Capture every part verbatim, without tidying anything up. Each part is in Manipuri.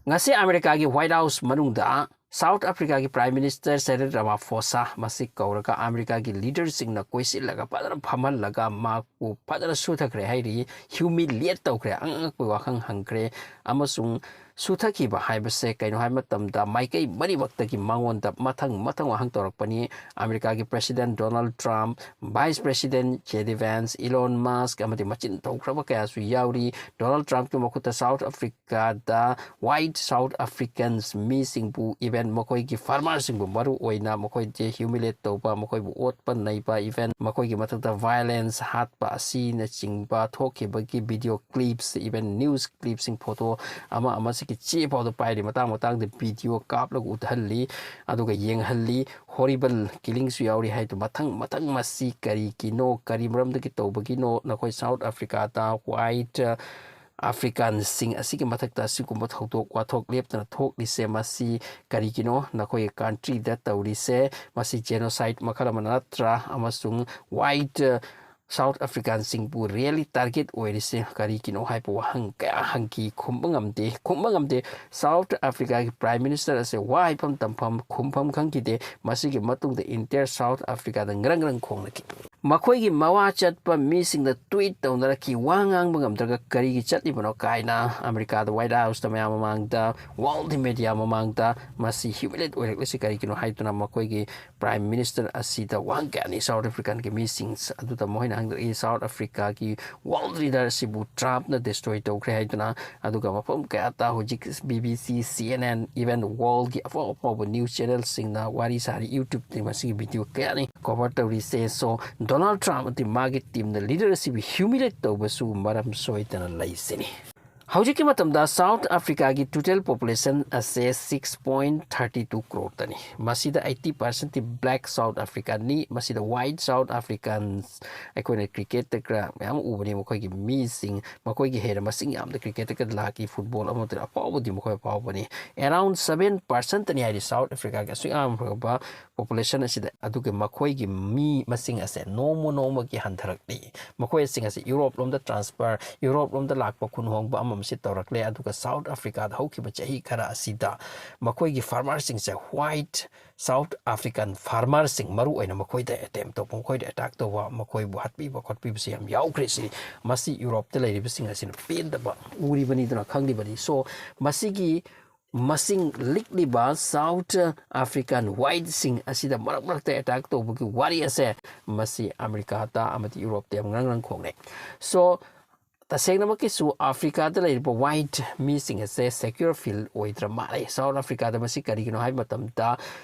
ꯉꯁꯤ ꯑꯃꯦꯔꯤꯀꯥꯒꯤ White House ꯃꯅꯨꯡꯗ South Africaꯒꯤ Prime Minister Cyril Ramaphosa ꯃꯁꯤ ꯀꯧꯔꯒ ꯑꯃꯦꯔꯤꯀꯥꯒꯤ leaderꯁꯤꯡꯅ ꯀꯣꯏꯁꯤꯜꯂꯒ ꯐꯖꯅ ꯐꯝꯍꯜꯂꯒ ꯃꯍꯥꯛꯄꯨ ꯐꯖꯅ ꯁꯨꯊꯈ꯭ꯔꯦ ꯍꯥꯏꯔꯤ, humiliate ꯇꯧꯈ꯭ꯔꯦ, ꯑꯉꯛ ꯑꯉꯛꯄ ꯋꯥꯍꯪ ꯍꯪꯈ꯭ꯔꯦ꯫ ꯑꯃꯁꯨꯡ ꯁꯨꯊꯈꯤꯕ ꯍꯥꯏꯕꯁꯦ ꯀꯩꯅꯣ ꯍꯥꯏꯕ ꯃꯇꯝꯗ ꯃꯥꯏꯀꯩ ꯃꯔꯤꯃꯛꯇꯒꯤ ꯃꯉꯣꯟꯗ ꯃꯊꯪ ꯃꯊꯪ ꯋꯥꯍꯪ ꯇꯧꯔꯛꯄꯅꯤ꯫ ꯑꯃꯦꯔꯤꯀꯥꯒꯤ President Donald Trump, Vice President J D Vance, Elon Musk ꯑꯃꯗꯤ ꯃꯆꯤꯟ ꯊꯧꯈ꯭ꯔꯕ ꯀꯌꯥꯁꯨ ꯌꯥꯎꯔꯤ꯫ Donald Trumpꯀꯤ ꯃꯈꯨꯠꯇ South Africaꯗ White South Africans ꯃꯤꯁꯤꯡꯕꯨ, even ꯃꯈꯣꯏꯒꯤ farmerꯁꯤꯡꯕꯨ ꯃꯔꯨ ꯑꯣꯏꯅ ꯃꯈꯣꯏꯁꯦ humiliate ꯇꯧꯕ, ꯃꯈꯣꯏꯕꯨ ꯑꯣꯠꯄ ꯅꯩꯕ, even ꯃꯈꯣꯏꯒꯤ ꯃꯊꯛꯇ violence ꯍꯥꯠꯄ ꯑꯁꯤꯅꯆꯤꯡꯕ ꯊꯣꯛꯈꯤꯕꯒꯤ video clips, even news clipꯁꯤꯡ, photo ꯑꯃ ꯑꯃꯁꯤꯒꯤ ꯆꯦ ꯐꯥꯎꯗ ꯄꯥꯏꯔꯤ, ꯃꯇꯥꯡ ꯃꯇꯥꯡꯗ video ꯀꯥꯞꯂꯒ ꯎꯠꯍꯜꯂꯤ, ꯑꯗꯨꯒ ꯌꯦꯡꯍꯜꯂꯤ꯫ Horrible killingꯁꯨ ꯌꯥꯎꯔꯤ ꯍꯥꯏꯗꯨ ꯃꯊꯪ ꯃꯊꯪ꯫ ꯃꯁꯤ ꯀꯔꯤꯒꯤꯅꯣ, ꯀꯔꯤ ꯃꯔꯝꯗꯒꯤ ꯇꯧꯕꯒꯤꯅꯣ? ꯅꯈꯣꯏ South Africaꯗ White Africanꯁꯤꯡ ꯑꯁꯤꯒꯤ ꯃꯊꯛꯇ ꯑꯁꯤꯒꯨꯝꯕ ꯊꯧꯗꯣꯛ ꯋꯥꯊꯣꯛ ꯂꯦꯞꯇꯅ ꯊꯣꯛꯂꯤꯁꯦ ꯃꯁꯤ ꯀꯔꯤꯒꯤꯅꯣ? ꯅꯈꯣꯏꯒꯤ countryꯗ ꯇꯧꯔꯤꯁꯦ ꯃꯁꯤ genocide ꯃꯈꯜ ꯑꯃ ꯅꯠꯇ꯭ꯔꯥ? ꯑꯃꯁꯨꯡ White South Africanꯁꯤꯡꯕꯨ really target ꯑꯣꯏꯔꯤꯁꯦ ꯀꯔꯤꯒꯤꯅꯣ ꯍꯥꯏꯕ ꯋꯥꯍꯪ ꯀꯌꯥ ꯍꯪꯈꯤ, ꯈꯨꯝꯕ ꯉꯝꯗꯦ, ꯈꯨꯝꯕ ꯉꯝꯗꯦ꯫ South Africaꯒꯤ Prime Minister ꯑꯁꯦ ꯋꯥ ꯍꯥꯏꯐꯝ ꯇꯝꯐꯝ, ꯈꯨꯝꯐꯝ ꯈꯪꯈꯤꯗꯦ꯫ ꯃꯁꯤꯒꯤ ꯃꯇꯨꯡꯗ entire South Africaꯗ ꯉꯔꯪ ꯉꯔꯪ ꯈꯣꯡꯅꯈꯤ꯫ ꯃꯈꯣꯏꯒꯤ ꯃꯋꯥ ꯆꯠꯄ ꯃꯤꯁꯤꯡꯅ tweet ꯇꯧꯅꯔꯛꯈꯤ, ꯋꯥ ꯉꯥꯡꯕ ꯉꯝꯗ꯭ꯔꯒ ꯀꯔꯤꯒꯤ ꯆꯠꯂꯤꯕꯅꯣ ꯀꯥꯏꯅ꯫ ꯑꯃꯦꯔꯤꯀꯥꯗ White Houseꯇ ꯃꯌꯥꯝ ꯃꯃꯥꯡꯗ, world media ꯃꯃꯥꯡꯗ ꯃꯁꯤ humiliate ꯑꯣꯏꯔꯛꯂꯤꯁꯤ ꯀꯔꯤꯒꯤꯅꯣ ꯍꯥꯏꯗꯨꯅ ꯃꯈꯣꯏꯒꯤ Prime Minister ꯑꯁꯤꯗ ꯋꯥꯍꯪ ꯀꯌꯥꯅꯤ South Africanꯒꯤ ꯃꯤꯁꯤꯡ ꯑꯗꯨꯗ ꯃꯈꯣꯏꯅ ꯍꯪꯗꯣꯔꯛꯏ꯫ South Africaꯒꯤ world leader ꯑꯁꯤꯕꯨ Trumpꯅ destroy ꯇꯧꯈ꯭ꯔꯦ ꯍꯥꯏꯗꯨꯅ, ꯑꯗꯨꯒ ꯃꯐꯝ ꯀꯌꯥꯗ ꯍꯧꯖꯤꯛ B B C, C N N, even worldꯒꯤ ꯑꯐꯥꯎ ꯑꯐꯥꯎꯕ news channelꯁꯤꯡꯅ ꯋꯥꯔꯤ ꯁꯥꯔꯤ꯫ YouTubeꯇ ꯃꯁꯤꯒꯤ video ꯀꯌꯥꯅꯤ cover ꯇꯧꯔꯤꯁꯦ꯫ So, Donald Trump ꯑꯃꯗꯤ ꯃꯥꯒꯤ teamꯅ leader ꯑꯁꯤꯕꯨ humiliate ꯇꯧꯕꯁꯨ ꯃꯔꯝ ꯁꯣꯏꯗꯅ ꯂꯩꯁꯤꯅꯤ꯫ ꯍꯧꯖꯤꯛꯀꯤ ꯃꯇꯝꯗ South Africaꯒꯤ total population ꯑꯁꯦ six point thirty two crore ꯇꯅꯤ꯫ ꯃꯁꯤꯗ eighty percentꯇꯤ black South Africanꯅꯤ꯫ ꯃꯁꯤꯗ white South Africans ꯑꯩꯈꯣꯏꯅ cricketꯇ ꯈꯔ ꯃꯌꯥꯝ ꯎꯕꯅꯤ꯫ ꯃꯈꯣꯏꯒꯤ ꯃꯤꯁꯤꯡ, ꯃꯈꯣꯏꯒꯤ ꯍꯦꯟꯅ ꯃꯁꯤꯡ ꯌꯥꯝꯅ cricketꯇ ꯈꯔ ꯂꯥꯛꯈꯤ꯫ Football ꯑꯃꯗ ꯑꯐꯥꯎꯕꯗꯤ ꯃꯈꯣꯏ ꯑꯐꯥꯎꯕꯅꯤ꯫ Around seven percentꯇꯅꯤ ꯍꯥꯏꯔꯤ South Africaꯒꯤ ꯑꯁꯨꯛ ꯌꯥꯝꯈ꯭ꯔꯕ population ꯑꯁꯤꯗ꯫ ꯑꯗꯨꯒ ꯃꯈꯣꯏꯒꯤ ꯃꯤ ꯃꯁꯤꯡ ꯑꯁꯦ ꯅꯣꯡꯃ ꯅꯣꯡꯃꯒꯤ ꯍꯟꯊꯔꯛꯂꯤ꯫ ꯃꯈꯣꯏꯁꯤꯡ ꯑꯁꯤ Europe ꯂꯣꯝꯗ transfer, Europe ꯂꯣꯝꯗ ꯂꯥꯛꯄ, ꯈꯨꯟ ꯍꯣꯡꯕ ꯑꯃ ꯁꯤ ꯇꯧꯔꯛꯂꯦ꯫ ꯑꯗꯨꯒ ꯁꯥꯎꯠ ꯑꯐ꯭ꯔꯤꯀꯥꯗ ꯍꯧꯈꯤꯕ ꯆꯍꯤ ꯈꯔ ꯑꯁꯤꯗ ꯃꯈꯣꯏꯒꯤ ꯐꯥꯔꯃꯔꯁꯤꯡꯁꯦ, ꯋꯥꯏꯠ ꯁꯥꯎꯠ ꯑꯐ꯭ꯔꯤꯀꯥꯟ ꯐꯥꯔꯃꯔꯁꯤꯡ ꯃꯔꯨ ꯑꯣꯏꯅ ꯃꯈꯣꯏꯗ ꯑꯦꯇꯦꯝ ꯇꯧꯕ, ꯃꯈꯣꯏꯗ ꯑꯦꯇꯥꯛ ꯇꯧꯕ, ꯃꯈꯣꯏꯕꯨ ꯍꯥꯠꯄꯤꯕ ꯈꯣꯠꯄꯤꯕꯁꯤ ꯌꯥꯝ ꯌꯥꯎꯈ꯭ꯔꯦ꯫ ꯁꯤ ꯃꯁꯤ ꯌꯨꯔꯣꯞꯇ ꯂꯩꯔꯤꯕꯁꯤꯡ ꯑꯁꯤꯅ ꯄꯦꯟꯗꯕ ꯎꯔꯤꯕꯅꯤꯗꯨꯅ ꯈꯪꯂꯤꯕꯅꯤ꯫ So ꯃꯁꯤꯒꯤ ꯃꯁꯤꯡ ꯂꯤꯛꯂꯤꯕ ꯁꯥꯎꯠ ꯑꯐ꯭ꯔꯤꯀꯥꯟ ꯋꯥꯏꯠꯁꯤꯡ ꯑꯁꯤꯗ ꯃꯔꯛ ꯃꯔꯛꯇ ꯑꯦꯇꯥꯛ ꯇꯧꯕꯒꯤ ꯋꯥꯔꯤ ꯑꯁꯦ ꯃꯁꯤ ꯑꯃꯦꯔꯤꯀꯥꯗ ꯑꯃꯗꯤ ꯌꯨꯔꯣꯞꯇ ꯌꯥꯝ ꯉꯥꯡ ꯉꯥꯡ ꯈꯣꯡꯅꯩ꯫ So ꯇꯁꯦꯡꯅꯃꯛꯀꯤꯁꯨ ꯑꯐ꯭ꯔꯤꯀꯥꯗ ꯂꯩꯔꯤꯕ ꯋꯥꯏꯠ ꯃꯤꯁꯤꯡ ꯑꯁꯦ ꯁꯦꯀ꯭ꯌꯨꯔ ꯐꯤꯜ ꯑꯣꯏꯗ꯭ꯔ ꯃꯥꯜꯂꯦ ꯁꯥꯎꯠ ꯑꯐ꯭ꯔꯤꯀꯥꯗ꯫ ꯃꯁꯤ ꯀꯔꯤꯒꯤꯅꯣ ꯍꯥꯏꯕ ꯃꯇꯝꯗ,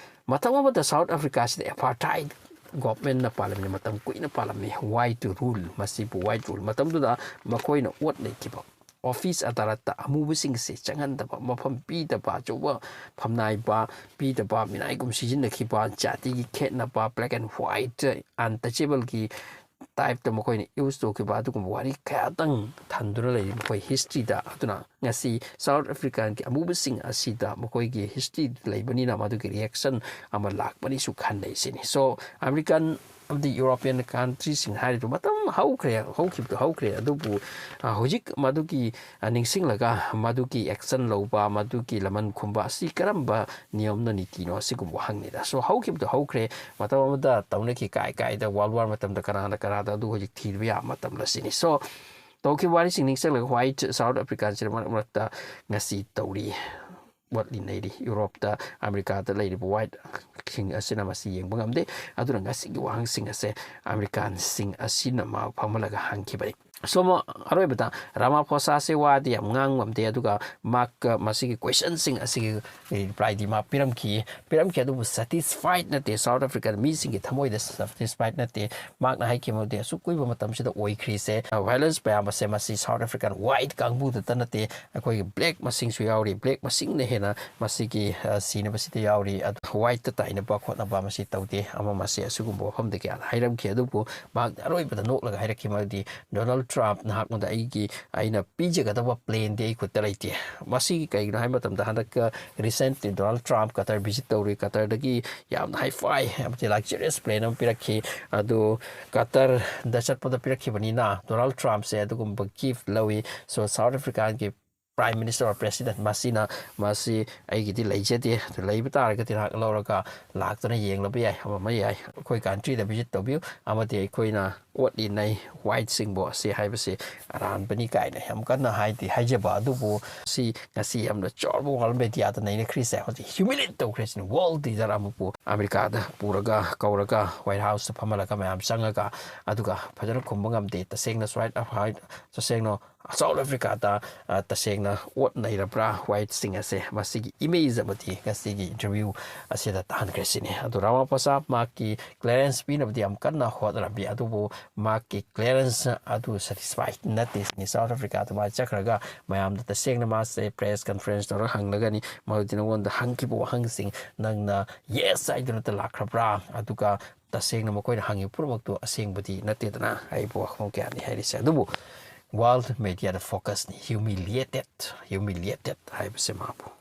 ꯃꯇꯝ ꯑꯃꯗ ꯁꯥꯎꯠ ꯑꯐ꯭ꯔꯤꯀꯥꯁꯤꯗ ꯑꯦꯄꯥꯔꯊꯥꯏꯠ ꯒꯣꯚꯔꯟꯃꯦꯟꯠꯅ ꯄꯥꯜꯂꯝꯃꯤ, ꯃꯇꯝ ꯀꯨꯏꯅ ꯄꯥꯜꯂꯝꯃꯤ ꯋꯥꯏꯠ ꯔꯨꯜ꯫ ꯃꯁꯤꯕꯨ ꯋꯥꯏꯠ ꯔꯨꯜ ꯃꯇꯝꯗꯨꯗ ꯃꯈꯣꯏꯅ ꯑꯣꯠ ꯂꯩꯈꯤꯕ ꯑꯣꯐꯤꯁ ꯑꯗꯥꯂꯠꯇ ꯑꯃꯨꯕꯁꯤꯡꯁꯦ ꯆꯪꯍꯟꯗꯕ, ꯃꯐꯝ ꯄꯤꯗꯕ, ꯑꯆꯧꯕ ꯐꯝꯅꯥꯏꯕ ꯄꯤꯗꯕ, ꯃꯤꯅꯥꯏꯒꯨꯝ ꯁꯤꯖꯤꯟꯅꯈꯤꯕ, ꯖꯥꯇꯤꯒꯤ ꯈꯦꯠꯅꯕ, ꯕ꯭ꯂꯦꯛ ꯑꯦꯟ ꯋꯥꯏꯠ, ꯑꯟꯇꯆꯦꯕꯜꯒꯤ ꯇꯥꯏꯞꯇ ꯃꯈꯣꯏꯅ ꯌꯨꯁ ꯇꯧꯈꯤꯕ ꯑꯗꯨꯒꯨꯝꯕ ꯋꯥꯔꯤ ꯀꯌꯥꯇꯪ ꯊꯟꯗꯨꯅ ꯂꯩꯔꯤ ꯃꯈꯣꯏ ꯍꯤꯁꯇ꯭ꯔꯤꯗ꯫ ꯑꯗꯨꯅ ꯉꯁꯤ ꯁꯥꯎꯠ ꯑꯐ꯭ꯔꯤꯀꯥꯟꯒꯤ ꯑꯃꯨꯕꯁꯤꯡ ꯑꯁꯤꯗ ꯃꯈꯣꯏꯒꯤ ꯍꯤꯁꯇ꯭ꯔꯤ ꯂꯩꯕꯅꯤꯅ ꯃꯗꯨꯒꯤ ꯔꯤꯌꯦꯛꯁꯟ ꯑꯃ ꯂꯥꯛꯄꯅꯤꯁꯨ ꯈꯟꯅꯩ ꯁꯤꯅꯤ꯫ So ꯑꯃꯦꯔꯤꯀꯥꯟ ꯑꯃꯗꯤ ꯌꯨꯔꯣꯄꯤꯌꯟ ꯀꯟꯇ꯭ꯔꯤꯁꯤꯡ ꯍꯥꯏꯔꯤꯕ ꯃꯇꯝ ꯍꯧꯈ꯭ꯔꯦ, ꯍꯧꯈꯤꯕꯗꯨ ꯍꯧꯈ꯭ꯔꯦ, ꯑꯗꯨꯕꯨ ꯑ, ꯍꯧꯖꯤꯛ ꯃꯗꯨꯒꯤ ꯑ, ꯅꯤꯡꯁꯤꯡꯂꯒ ꯃꯗꯨꯒꯤ ꯑꯦꯛꯁꯟ ꯂꯧꯕ, ꯃꯗꯨꯒꯤ ꯂꯃꯟ ꯈꯨꯝꯕ ꯑꯁꯤ ꯀꯔꯝꯕ ꯅꯤꯌꯣꯝꯅ, ꯅꯤꯇꯤꯅꯣ ꯑꯁꯤꯒꯨꯝꯕ ꯍꯪꯉꯤꯗ꯫ So ꯍꯧꯈꯤꯕꯗꯣ ꯍꯧꯈ꯭ꯔꯦ, ꯃꯇꯝ ꯑꯃꯗ ꯇꯧꯅꯈꯤ ꯀꯥꯏ ꯀꯥꯏꯗ, ꯋꯥꯔꯜ ꯋꯥꯔ ꯃꯇꯝꯗ ꯀꯅꯥꯅ ꯀꯅꯥꯗ, ꯑꯗꯨ ꯍꯧꯖꯤꯛ ꯊꯤꯕ ꯌꯥꯕ ꯃꯇꯝ ꯑꯁꯤꯅꯤ꯫ So ꯇꯧꯈꯤꯕ ꯋꯥꯔꯤꯁꯤꯡ ꯅꯤꯡꯁꯤꯡꯂꯒ ꯋꯥꯏꯠ ꯁꯥꯎꯠ ꯑꯐ꯭ꯔꯤꯀꯥꯟꯁꯤꯅ ꯃꯔꯛ ꯃꯔꯛꯇ ꯉꯁꯤ ꯇꯧꯔꯤ, ꯋꯥꯠꯂꯤ ꯅꯩꯔꯤ꯫ ꯌꯨꯔꯣꯞꯇ ꯑꯃꯦꯔꯤꯀꯥꯗ ꯂꯩꯔꯤꯕ ꯋꯥꯏꯠꯁꯤꯡ ꯑꯁꯤꯅ ꯃꯁꯤ ꯌꯦꯡꯕ ꯉꯝꯗꯦ꯫ ꯑꯗꯨꯅ ꯉꯁꯤꯒꯤ ꯋꯥꯍꯪꯁꯤꯡ ꯑꯁꯦ ꯑꯃꯦꯔꯤꯀꯥꯟꯁꯤꯡ ꯑꯁꯤꯅ ꯃꯥ ꯐꯝꯍꯜꯂꯒ ꯍꯪꯈꯤꯕꯅꯤ꯫ ꯁꯣꯝ ꯑꯔꯣꯏꯕꯗ ꯔꯥꯃꯥꯐꯣꯁꯥꯁꯦ ꯋꯥꯗꯤ ꯌꯥꯝ ꯉꯥꯡ ꯉꯝꯗꯦ, ꯑꯗꯨꯒ ꯃꯍꯥꯛ ꯃꯁꯤꯒꯤ ꯀꯣꯏꯁꯟꯁꯤꯡ ꯑꯁꯤꯒꯤ ꯔꯤꯄ꯭ꯂꯥꯏꯗꯤ ꯃꯥ ꯄꯤꯔꯝꯈꯤ, ꯄꯤꯔꯝꯈꯤ, ꯑꯗꯨꯕꯨ ꯁꯦꯇꯤꯁꯐꯥꯏꯠ ꯅꯠꯇꯦ꯫ ꯁꯥꯎꯠ ꯑꯐ꯭ꯔꯤꯀꯥꯟ ꯃꯤꯁꯤꯡꯒꯤ ꯊꯃꯣꯏꯗ ꯁꯦꯇꯤꯁꯐꯥꯏꯠ ꯅꯠꯇꯦ꯫ ꯃꯍꯥꯛꯅ ꯍꯥꯏꯈꯤꯕꯗꯤ ꯑꯁꯨꯛ ꯀꯨꯏꯕ ꯃꯇꯝꯁꯤꯗ ꯑꯣꯏꯈ꯭ꯔꯤꯁꯦ, ꯚꯥꯏꯑꯣꯂꯦꯟꯁ ꯃꯌꯥꯝ ꯑꯁꯦ ꯃꯁꯤ ꯁꯥꯎꯠ ꯑꯐ꯭ꯔꯤꯀꯥꯟ ꯋꯥꯏꯠ ꯀꯥꯡꯕꯨꯗꯇ ꯅꯠꯇꯦ, ꯑꯩꯈꯣꯏꯒꯤ ꯕ꯭ꯂꯦꯛ ꯃꯁꯤꯡꯁꯨ ꯌꯥꯎꯔꯤ, ꯕ꯭ꯂꯦꯛ ꯃꯁꯤꯡꯅ ꯍꯦꯟꯅ ꯃꯁꯤꯒꯤ, ꯑ, ꯁꯤꯅꯕꯁꯤꯗ ꯌꯥꯎꯔꯤ꯫ ꯑꯗꯨ ꯋꯥꯏꯠꯇ ꯇꯥꯏꯅꯕ ꯈꯣꯠꯅꯕ ꯃꯁꯤ ꯇꯧꯗꯦ꯫ ꯑꯃ ꯃꯁꯤ ꯑꯁꯤꯒꯨꯝꯕ ꯋꯥꯐꯝꯗꯒꯤ ꯍꯥꯏꯔꯝꯈꯤ꯫ ꯑꯗꯨꯕꯨ ꯃꯍꯥꯛ ꯑꯔꯣꯏꯕꯗ ꯅꯣꯛꯂꯒ ꯍꯥꯏꯔꯛꯈꯤ, ꯃꯗꯨꯗꯤ, "ꯗꯣꯅꯥꯜꯗ ꯇ꯭ꯔꯝꯞ, ꯅꯍꯥꯛꯉꯣꯟꯗ ꯑꯩꯒꯤ, ꯑꯩꯅ ꯄꯤꯖꯒꯗꯕ ꯄ꯭ꯂꯦꯟꯗꯤ ꯑꯩ ꯈꯨꯠꯇ ꯂꯩꯇꯦ"꯫ ꯃꯁꯤꯒꯤ ꯀꯩꯒꯤꯅꯣ ꯍꯥꯏꯕ ꯃꯇꯝꯗ, ꯍꯟꯗꯛ ꯔꯤꯁꯦꯟꯠꯂꯤ ꯗꯣꯅꯥꯜꯗ ꯇ꯭ꯔꯝꯞ ꯀꯇꯔ ꯚꯤꯖꯤꯠ ꯇꯧꯔꯨꯏ꯫ ꯀꯇꯔꯗꯒꯤ ꯌꯥꯝꯅ ꯍꯥꯏ ꯐꯥꯏ ꯑꯃꯗꯤ ꯂꯛꯖꯔꯤꯌꯁ ꯄ꯭ꯂꯦꯟ ꯑꯃ ꯄꯤꯔꯛꯈꯤ꯫ ꯑꯗꯨ ꯀꯇꯔꯗ ꯆꯠꯄꯗ ꯄꯤꯔꯛꯈꯤꯕꯅꯤꯅ ꯗꯣꯅꯥꯜꯗ ꯇ꯭ꯔꯝꯞꯁꯦ ꯑꯗꯨꯒꯨꯝꯕ ꯒꯤꯐ ꯂꯧꯏ꯫ So ꯁꯥꯎꯠ ꯑꯐ꯭ꯔꯤꯀꯥꯒꯤ Prime Minister or President, ꯃꯁꯤꯅ, ꯃꯁꯤ ꯑꯩꯒꯤꯗꯤ ꯂꯩꯖꯗꯦ, ꯑꯗꯨ ꯂꯩꯕ ꯇꯥꯔꯒꯗꯤ ꯅꯍꯥꯛ ꯂꯧꯔꯒ ꯂꯥꯛꯇꯨꯅ ꯌꯦꯡꯂꯕ ꯌꯥꯏ, ꯑꯃ ꯑꯃ ꯌꯥꯏ, ꯑꯩꯈꯣꯏ countryꯗ visit ꯇꯧꯕꯤꯌꯨ, ꯑꯃꯗꯤ ꯑꯩꯈꯣꯏꯅ ꯑꯣꯠꯂꯤ ꯅꯩ whiteꯁꯤꯡꯕꯨ ꯑꯁꯤ ꯍꯥꯏꯕꯁꯤ ꯑꯔꯥꯟꯕꯅꯤ ꯀꯥꯏꯅ ꯌꯥꯝ ꯀꯟꯅ ꯍꯥꯏꯗꯤ ꯍꯥꯏꯖꯕ ꯑꯗꯨꯕꯨ ꯁꯤ ꯉꯁꯤ ꯌꯥꯝꯅ ꯆꯥꯎꯕ world mediaꯗ ꯅꯩꯅꯈ꯭ꯔꯤꯁꯦ꯫ ꯍꯧꯖꯤꯛ humiliate ꯇꯧꯈ꯭ꯔꯦꯁꯤꯅꯤ꯫ World leader ꯑꯃꯕꯨ ꯑꯃꯦꯔꯤꯀꯥꯗ ꯄꯨꯔꯒ ꯀꯧꯔꯒ White Houseꯇ ꯐꯝꯍꯜꯂꯒ ꯃꯌꯥꯝ ꯆꯪꯉꯒ ꯑꯗꯨꯒ ꯐꯖꯅ ꯈꯨꯝꯕ ꯉꯝꯗꯦ꯫ ꯇꯁꯦꯡꯅ ꯁ꯭ꯋꯥꯏꯠ ꯑꯐ-, ꯇꯁꯦꯡꯅ South Africaꯗ, ꯑ, ꯇꯁꯦꯡꯅ ꯑꯣꯠ ꯅꯩꯔꯕ꯭ꯔꯥ whiteꯁꯤꯡ ꯑꯁꯦ? ꯃꯁꯤꯒꯤ image ꯑꯃꯗꯤ ꯉꯁꯤꯒꯤ interview ꯑꯁꯤꯗ ꯇꯥꯍꯟꯈ꯭ꯔꯦ ꯁꯤꯅꯤ꯫ ꯑꯗꯨ ꯔꯥꯃꯥꯄꯣꯁꯥ ꯃꯍꯥꯛꯀꯤ clearance ꯄꯤꯅꯕꯗꯤ ꯌꯥꯝ ꯀꯟꯅ ꯍꯣꯠꯅꯔꯝꯃꯤ, ꯑꯗꯨꯕꯨ ꯃꯍꯥꯛꯀꯤ clearance ꯑꯗꯨ satisfy ꯅꯠꯇꯦ ꯁꯤꯅꯤ꯫ South Africaꯗ ꯃꯥ ꯆꯠꯈ꯭ꯔꯒ ꯃꯌꯥꯝꯗ ꯇꯁꯦꯡꯅ ꯃꯥꯁꯦ press conference ꯇꯧꯔꯒ ꯍꯪꯂꯒꯅꯤ, ꯃꯗꯨꯗꯤ ꯅꯉꯣꯟꯗ ꯍꯪꯈꯤꯕ ꯋꯥꯍꯪꯁꯤꯡ ꯅꯪꯅ yes ꯍꯥꯏꯗꯨꯅꯇ ꯂꯥꯛꯈ꯭ꯔꯕ꯭ꯔꯥ? ꯑꯗꯨꯒ ꯇꯁꯦꯡꯅ ꯃꯈꯣꯏꯅ ꯍꯪꯉꯤꯕ ꯄꯨꯝꯅꯃꯛꯇꯨ ꯑꯁꯦꯡꯕꯗꯤ ꯅꯠꯇꯦꯗꯅ꯫ ꯑꯩꯕꯨ ꯋꯥꯐꯝ ꯀꯌꯥꯅꯤ ꯍꯥꯏꯔꯤꯁꯦ, ꯑꯗꯨꯕꯨ world mediaꯗ focusꯅꯤ꯫ Humiliated, humiliated ꯍꯥꯏꯕꯁꯦ ꯃꯥꯕꯨ꯫